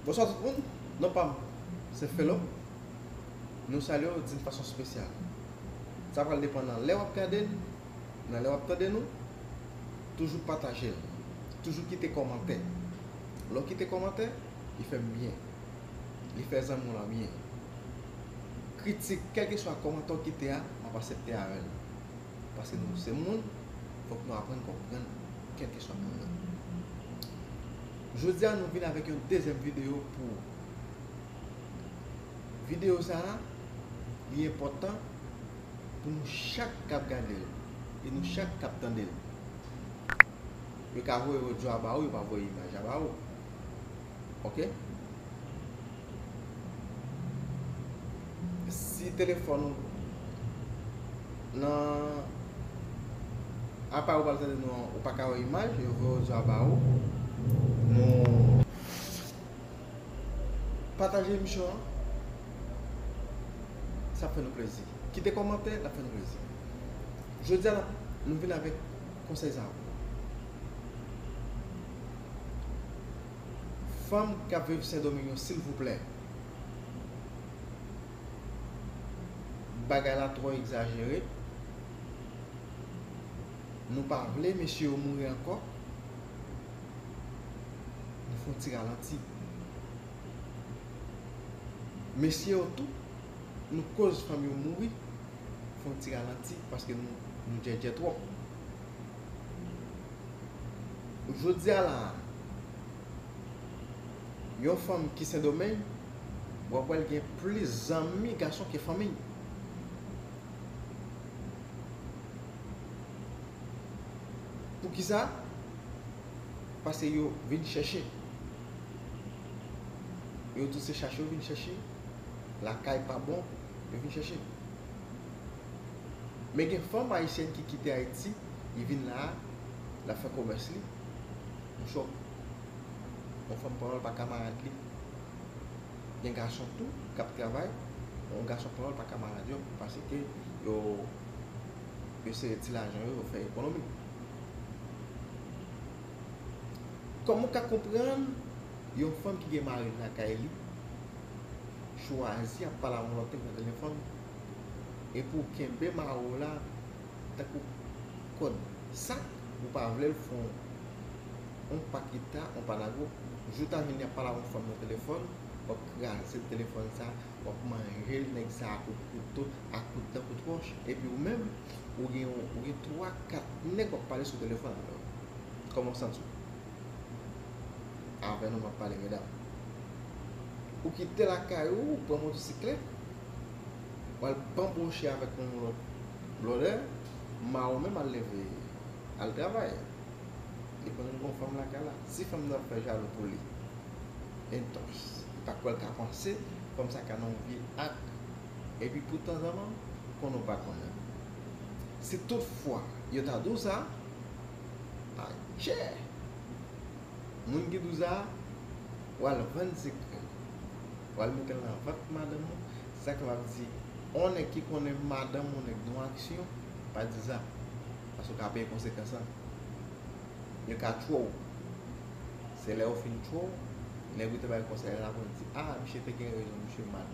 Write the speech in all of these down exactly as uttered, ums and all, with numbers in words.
Bonswa tout moun, non pa m se Felo. Nou salye w d'une façon spéciale. Sa pral depann nan lè w ap gade n, nan lè w ap tande nou. Toujou pataje l, toujou kite kòmantè. Lè w kite kòmantè, li fè m byen, li fè zanmi w lan byen. Kritik, kèlkeswa kòmantè w kite a, m ap aksepte avè l. Paske nou se moun, fòk nou aprann konprann kèlkeswa moun nan. Jodi a, nou vin avèk yon dezyèm videyo pou ou. Videyo sa a, li enpòtan pou nou chak k ap gade l e nou chak k ap tande l. Yo ka voye odyo a ba ou, yo pa voye imaj la ba ou. Oke? Si telefòn ou nan aparèy ou pral tande nou an, ou pa ka wè imaj, yo voye odyo a ba ou. Nou pataje emisyon an, sa ap fè nou plezi. Kite kòmantè, l ap fè nou plezi. Jodi a, n ap, nou vin avèk konsèy sa a pou ou. Fanm k ap viv Sendomeng yo, silvouplè, bagay la twò egzajere. Nou pa vle mesye yo mouri ankò. Nou fè yon ti ralanti. Mesye yo tou, nou koz fanm yo mouri. Fè yon ti ralanti paske nou, nou djèdjè twòp. Jodi a la a, yon fanm ki Sendomeng, w ap wè l gen plis zanmi gason ke fanmi. Poukisa? Paske yo vin chèche. Yo tou se chache yo vin chèche. Lakay pa bon, yo vin chèche. Men gen fanm ayisyèn ki kite Ayiti, li vin la a, l ap fè komès li. Yon chòk. Yon fanm pawòl pa kamarad li. Gen gason tou k ap travay, yon gason pawòl pa kamarad yo, paske yo, yo sere ti lajan yo, yo fè ekonomi. Kòman w ka konprann yon fanm ki gen mari l lakay li, chwazi ap pale ak yon lòt nèg nan telefòn, epi w kenbe mari w la tankou kòd sak, ou pa vle l fè yon, yon paketa, yon panago, jou ta vini ap pale ak yon fanm nan telefòn, w ap kraze telefòn sa, w ap manje l, nèg sa a, ak kouto, ak kout dan, kout wòch, epi ou menm, ou gen, ou gen twa, kat nèg w ap pale sou telefòn avè yo. Kòman w santi w? Avè nou m ap pale, medam. Ou kite lakay ou, ou pran motosiklèt, w al banboche avèk yon lòt blòdè, mari w menm al leve, al travay. Li pran yon fanm lakay la. Si fanm nan ap fè jalou pou li, entox, li pa kwè l ka panse, fanm sa ka nan yon vye ak. Epi poutanzanman, konnen w pa konnen. Si tout fwa yo ta di w sa, adjè! Moun ki di w sa, w al vann sekrè l. W al mete l nan vant madanm ou. Se sa k m ap di, yon nèg ki konnen madanm yon nèg nan yon aksyon, pa di sa. Paske w ka peye konsekans lan. Yo ka tchwe w. Se lè yo fin tchwe w, nèg ou te bay konsèy la pou di, a, misye te gen rezon, misye mal.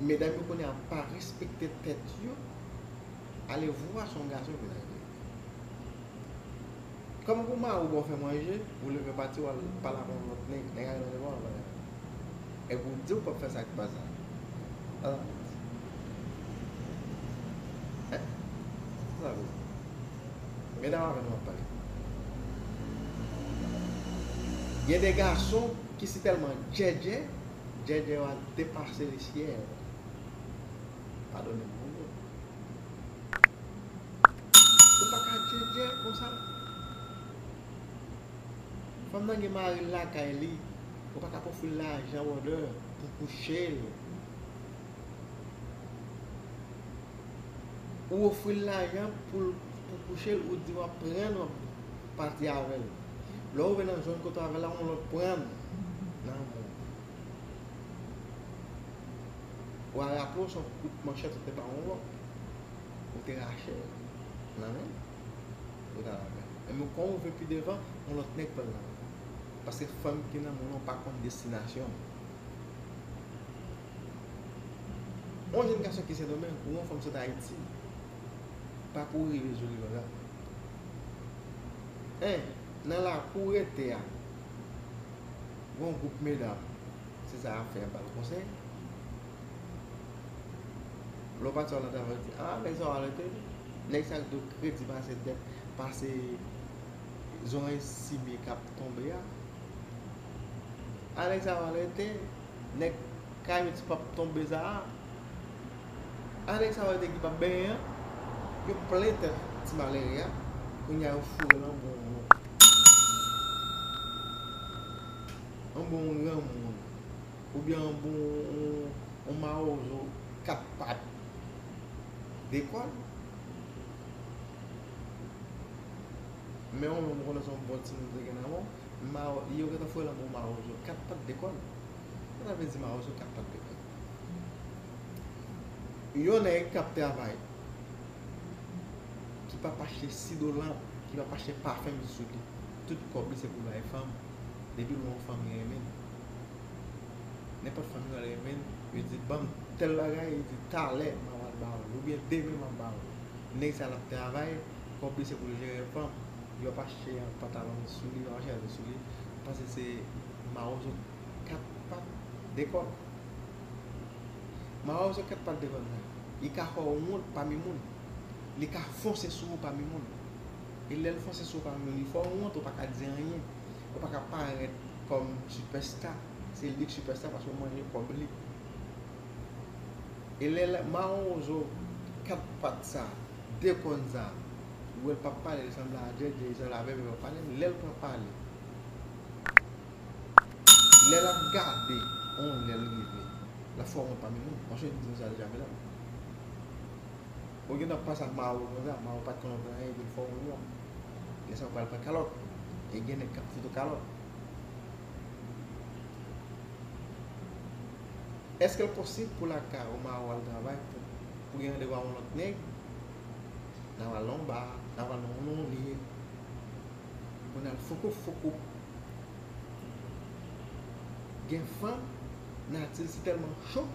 Medam yo kounye a pa respekte tèt yo. Ale vwa se yon gason ki vin al vre. Kòman pou mari w ba w fè manje, ou leve pati, w al pale ak yon lòt nèg, nèg a nan devan w, epi w di w p ap fè sa k pa sa. Sa sa vle di? Hein? Sa sa vle di? Medam avè nou m ap pale. Gen de gason ki si tèlman djèdjè, djèdjè yo a depase lesyèl. Padone m, Bondye. Ou pa ka djèdjè konsa. Fanm nan gen mari l lakay li. Ou pa ka ofri l lajan, brother, pou kouche l. Ou ofri l lajan pou l, pou kouche l, ou di w ap pran l, w ap pati avè l. Lè w rive nan zòn kote w avè l la, yon lòt pran l nan men w. Ou a raple w se yon kout manchèt ou te ba yon lòt. Ou te rache l nan men l. Ou t al avè l. Men kòman w vle pi devan, yon lòt nèg pral nan men w. Paske fanm ki nan men w lan pa konn destinasyon l. Yon jèn gason ki Sendomeng, ou yon fanm sot Ayiti, pa pou rive joli konsa. En, nan lakou w rete a, gen yon gwoup medam, se sa y ap fè, y ap ba l konsèy. Lè w pati w al nan travay, yo di, a, nèg sa w al rete, nèg sa yo kredi pase dèt, pase zoranj simye k ap tonbe a. A, nèg sa w al rete, nèg kay yo ti p ap tonbe sa a. A, nèg sa w al rete ki p ap benyen an. Yo plen tèt ti malere a. Kounye a yo foure l anba yon, anba yon granmoun. Oubyen yon bon, yon, yon mawozo kat pat de kòn. Men yon, mwen konnen se yon bon timoun te gen nan men w, mawo-, yo gentan foure l anba yon mawozo kat pat de kòn. Sa sa vle di mawozo kat pat de kòn? Yon nèg k ap travay, ki p ap achte sidolan, ki p ap achte pafen sou li. Tout kòb li se pou l bay fanm. Depi l wè yon fanm li renmen l. Nenpòt fanm li wè l renmen l, li di, ban m tèl bagay, li di, talè m ap al ba w li, oubyen demen m ap ba w li. Nèg sa l ap travay, kòb li se pou l jere fanm. Yo ap achte yon pantalon sou li, yo ap achte yon sou li, panse se mawozo kat pat de kòn. Mawozo kat pat de kòn sa, li ka fè w wont pami moun. Li ka fonse sou ou pami moun. E lè l fonse sou ou pami moun, li fè w wont, ou pa ka di anyen. Ou pa ka parèt kòm sipèsta. Se li k sipèsta paske w manje kòb li. E lè l, mawozo kat pat sa, de kòn sa, ou wè l p ap pale, li sanble a Djèdjè, li sanble a Bèbè, p ap pale, lè l pran pale. Lè l ap gade, yon lè l rive, l ap fè w wont pami moun. Paske li di nou sa deja, medam. Ou gentan pase ak mawo konsa, mawo pa t konn anyen, epi l fè w wont. Lè sa w pral pran kalòt. E gen nèg k ap fout ou kalòt. Èske l posib pou lakay ou mawo al travay, pou, pou gen randevou ak yon lòt nèg? N a pral nan yon ba, n a pral nan yon nonli. Pou n al foukoup foukoup. Gen fanm, nati l si tèlman cho,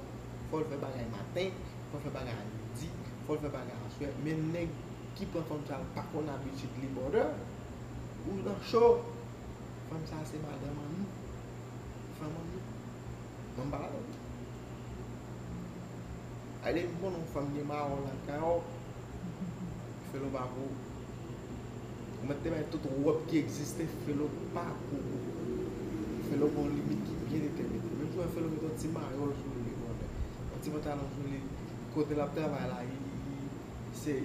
fò l fè bagay maten, fò l fè bagay midi, fò l fè bagay aswè. Men nèg ki pran fanm sa, l pa konn abitid li, brother. Ou nan cho. Fanm sa se madanm an nou. Fanm an nou. Mwen m pa ladan. Ay, depi m konnen yon fanm gen mawon lakay, o, Felo pa pou ou. Ou mèt te bay tout wòb ki egziste, Felo pa pou ou. Felo gen yon limit ki byen detèmine. Menm si w wè Felo met yon ti mayòl sou li, li konnen. Yon ti pantalon sou li, kote l ap travay la, li, li, se,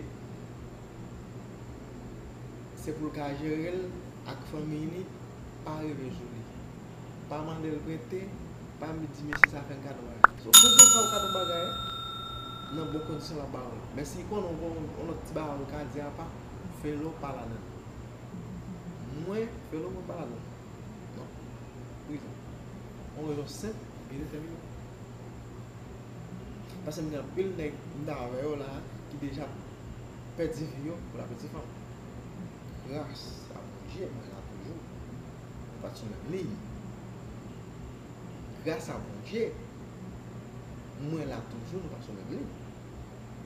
se pou l ka jere l ak fanmi li, pa rive sou li. Pa mande l prete, pa di mesye sa fè l kado bagay. So, tout moun fè w kado bagay, nan bon kondisyon l ap ba w. Men si konnen w gen yon lòt ti bagay ou ka di apa, Felo pa ladan. Mwen, Felo, mwen pa ladan. Non. Pou rezon. Yon rezon senp e detèmine. Paske m gen anpil nèg m t avè yo la ki deja pèdi vi yo pou la pèdi fanm. Gras a Bondye, mwen la toujou. Nou pa t sou menm liy. Gras a Bondye, mwen la toujou, nou pa t sou menm liy.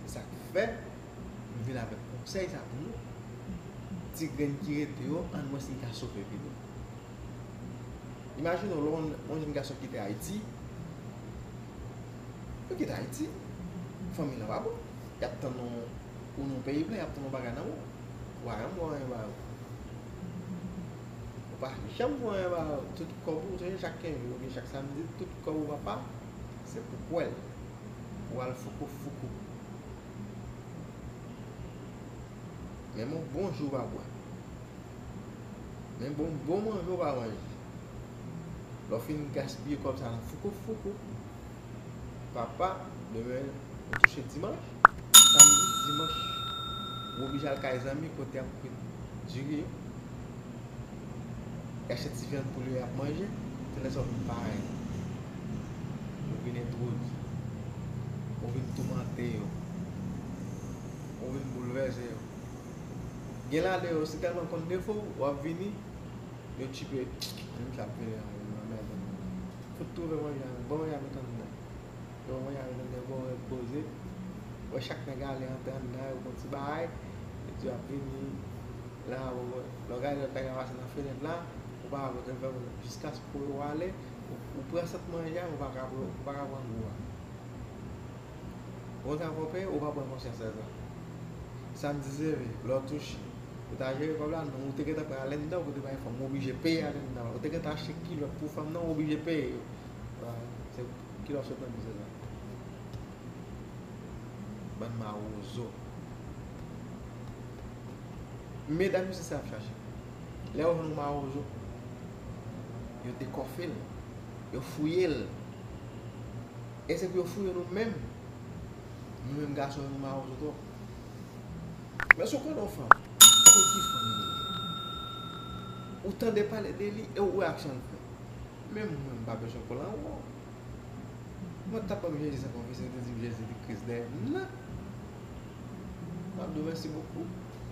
Se sa k fè m vin avèk konsèy sa pou nou. Ti grenn ki rete yo, ann wè si n ka sove vi nou. Imajine w, lè yon, yon jèn gason kite Ayiti, yo kite Ayiti, fanmi lan pa bon. Y ap tann ou, ou nan yon peyi blan, y ap tann yon bagay nan men w. Ou pa janm wè anyen ba yo. Ou pa janm wè anyen ba yo. Tout kòb ou, se chak kenz jou oubyen chak samdi, tout kòb ou papa, se pou kwè l. Pou al foukou foukou. Menm yon bon jou ou pa bwè. Menm bon, bon manje ou pa manje. Lè w fin gaspiye kòb sa nan foukou foukou, papa, demen, ou touche dimanch, samdi, dimanch, ou oblije al kay zanmi kote y ap kwit diri yo. Y achte ti vyann poul yo y ap manje, se lè sa w vin parèt. Ou vin entwodui. Ou vin toumante yo. Ou vin boulvèse yo. Gen ladan yo, si tèlman konn defo w, w ap vini, yo tchipe. Menm sa ap vini an, yo anmède. Fout twouve manje a, bon manje a met anndan. Yo mwen avèk nèg yo repoze. Wè chak nèg ale antre anndan, yo fè yon ti bagay. Epi yo ap vini la, ou wè. Lè w gade lòt nèg la pase nan fenèt la, ou pa wè, ou te fè jiskaske yo ale, ou, ou pran sant manje a, ou pa ka pran, ou pa ka pran gou a. Ou ta konprann, ou pa pran konsyans de sa. Sa m di se vre, lè w touche, ou ta jere kòb la, non, ou te gentan pran ale anndan, ou te bay fanm, ou oblije peye ale anndan. Ou te gentan achte kilòt pou fanm nan, ou oblije peye yo. Kilòt sot nan biznis la. Bann mawozo. Medam yo se sa y ap chache. Lè yo jwenn yon mawozo, yo dekòfe l, yo fouye l. E se pou yo fouye nou menm. Nou menm gason yo, nou mawozo twòp. Men si w konnen yon fanm, ou konn ki fanm li ye. Ou tande pale de li e ou wè aksyon l fè. Menm mwen, m pa bezwen kole ankò. Mwen t ap ban m Jezi san konfese, m te di m Jezi te Kris dèyè m nan. M ap di w mèsi bokou.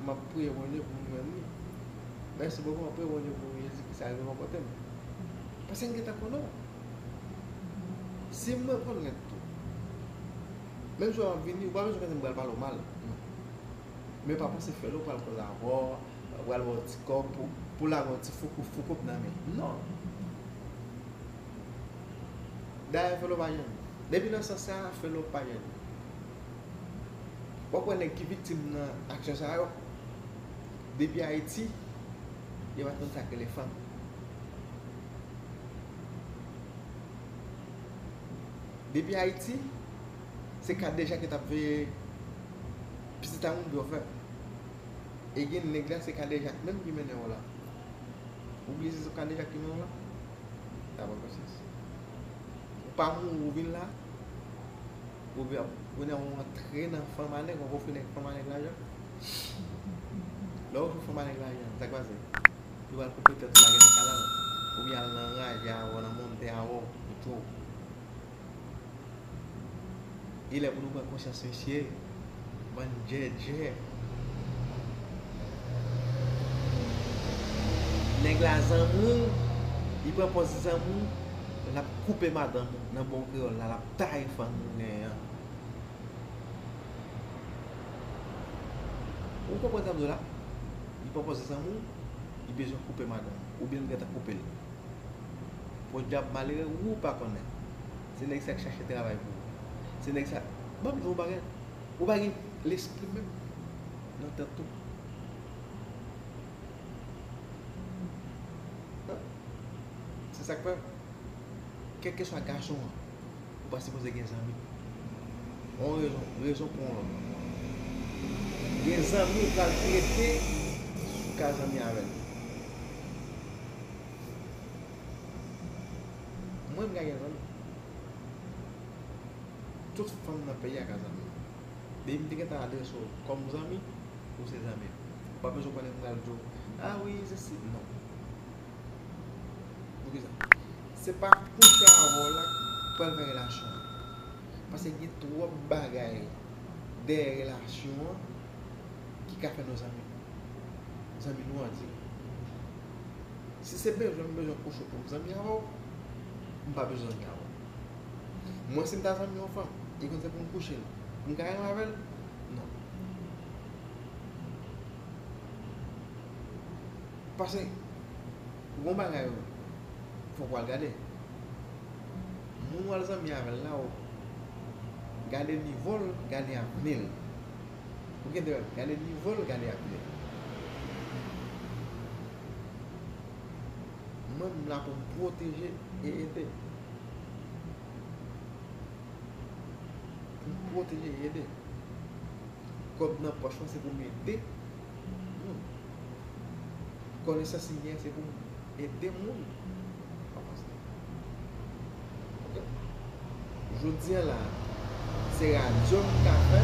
M ap priye Bondye pou m jwenn li. Mèsi bokou, m ap priye Bondye pou Jezi Kris arive bò kote m. Paske m gentan konnen w. Si m rekonèt tou, menm si w ap vini, ou pa bezwen konnen m pral pale w mal. Non. Men pa panse fè l ou pral koze avè w, pral ba w ti kòb pou, pou lage w ti foukou foukou nan men. Non. Dayè fè l ou pa jwenn. Depi nan sans sa, fè l ou pa jwenn. W ap wè nèg ki viktim nan aksyon sa yo, depi Ayiti, yo pa konn sa k rele fanm. Depi Ayiti, se kadejak yo t ap veye pitit a moun pou yo fè. E gen nèg la, se kadejak menm ki mennen yo la. Ou bliye se kadejak ki mennen w la? Sa pa konsyans. Ou pa mouri, ou vin la. Ou byen, kounye a ou antre nan fanm a nèg, ou ofri nèg fanm a nèg lajan. Lè w ofri fanm a nèg lajan, sa k pase? Yo pral koupe tèt ou lage nan kanav. Oubyen al nan raje avè w, nan monte avè w, pou tchou. Li lè pou nou pran konsyans, mesye. Bann djèdjè. Nèg la zanmi w, li pran pòz zanmi w, l ap koupe madanm ou. Nan bon kreyòl la, l ap taye fanm ou genyen an. Ou konprann sa m di w la? Li pran pòz zanmi w, li bezwen koupe madanm ou, oubyen l gentan koupe l. Podyab malere, ou pa konnen. Se nèg sa k chache travay pou ou. Se nèg sa, ban m di w yon bagay. Ou pa gen lespri menm nan tèt ou. Se sa k fè, kèlkeswa gason an, ou pa sipoze gen zanmi. Yon rezon, rezon pou yon lòt. Gen zanmi ou pral trete si w ka zanmi avè l. Mwen, m ka gen zanmi. Tout fanm nan peyi a ka zanmi m. Depi m te gentan adrese w kòm zanmi, ou se zanmi m. Ou pa bezwen konnen m pral di w, a wi, sesi, non. Poukisa? Se pa kouche avè w la k pral fè relasyon an. Paske gen twòp bagay dèyè relasyon an ki ka fè nou zanmi. Zanmi nou an dirèk. Si se bezwen m bezwen kouche pou m zanmi avè w, m pa bezwen zanmi avè w. Mwen, si m ta zanmi yon fanm, e konn se pou m kouche l, m ka renmen avè l? Non. Paske, gon bagay, fòk w al gade. Moun w al zanmi avè l la, w gade nivo l, gade avni l. Ou gen dwa gade nivo l, gade avni l. Mwen, m la pou m pwoteje e ede. Pou m pwoteje e ede. Kòb nan pòch mwen se pou m ede moun. Konesans m gen se pou m ede moun. Jodi a la, se radyo m ka fè,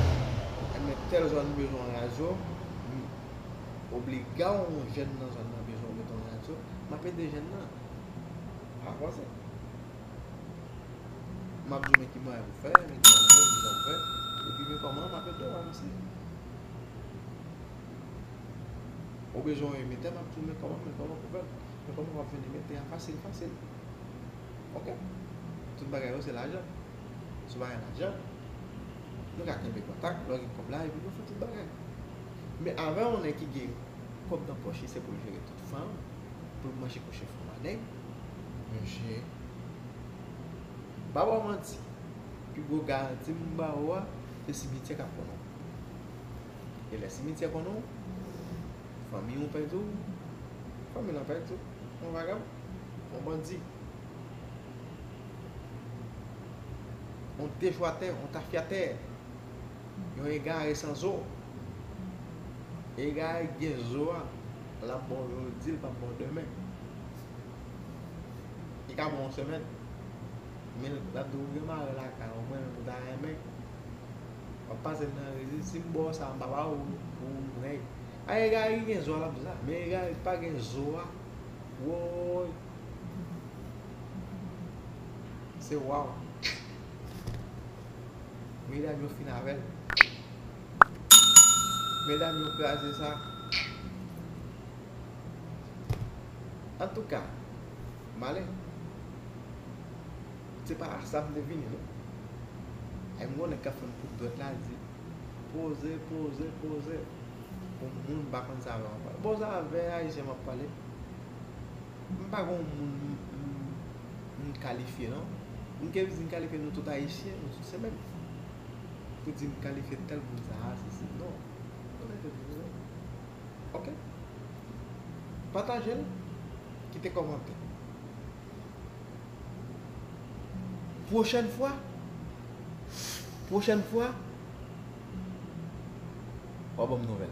ebyen tèl zòn bezwen yon radyo, m obliga yon jèn nan zòn nan bezwen mete yon radyo, m ap ede jèn nan. Avanse. M ap di w men ki mwayen pou fè, men ki mwayen pou fè, men ki jan pou fè. Epi men kòman m ap ede w avanse. Ou bezwen yon emetè, m ap di w, men kòman, men kòman pou fè l? Men kòman w ap jwenn emetè a fasil, fasil? Ok? Tout bagay yo se lajan. Si w pa gen lajan, nou ka kenbe kontak, lè w gen kòb la, epi nou fè tout bagay. Men avè yon nèg ki gen kòb nan pòch li, se pou l jere tout fanm, pou l manje kouche fanm a nèg. Mesye, m pa ba w manti, pi gwo garanti m ba ou a, se simityè k ap konnen w. E lè simityè konnen w, fanmi w pèdi w, fanmi lan pèdi w, yon vagabon, yon bandi, yon dechwatè, yon tafyatè, yon egare san zo. Egare k gen zo a, l ap ba w jodi, l p ap ba w demen. Li ka ba w yon semèn. Men l ap di w gen mare lakay ou, mwen menm m ta renmen. W ap pase m nan rezi, si m ba w sa, m pa ba ou pou nèg. A egare ki gen zo a l ap di sa, men egare ki pa gen zo a, woy, se waw. Medam yo fin avè l. Medam yo kraze sa. Antouka, m ale. Se pa a sa m te vini, non. Ay, m konnen k ap fè m kout dwèt la, di, poze, poze, poze. Pou moun pa konn sa avè m ap pale. Bon, sa avè Ayisyen m ap pale. M pa gon moun m, m, m kalifye, non. M ke di m kalifye, nou tout Ayisyen, nou tout se menm. Pou di m kalifye tèl moun sa a, se, se, non. Konnen ke se menm. Ok? Pataje l, kite kòmantè. Pwochèn fwa, pwochèn fwa, w a ban m nouvèl.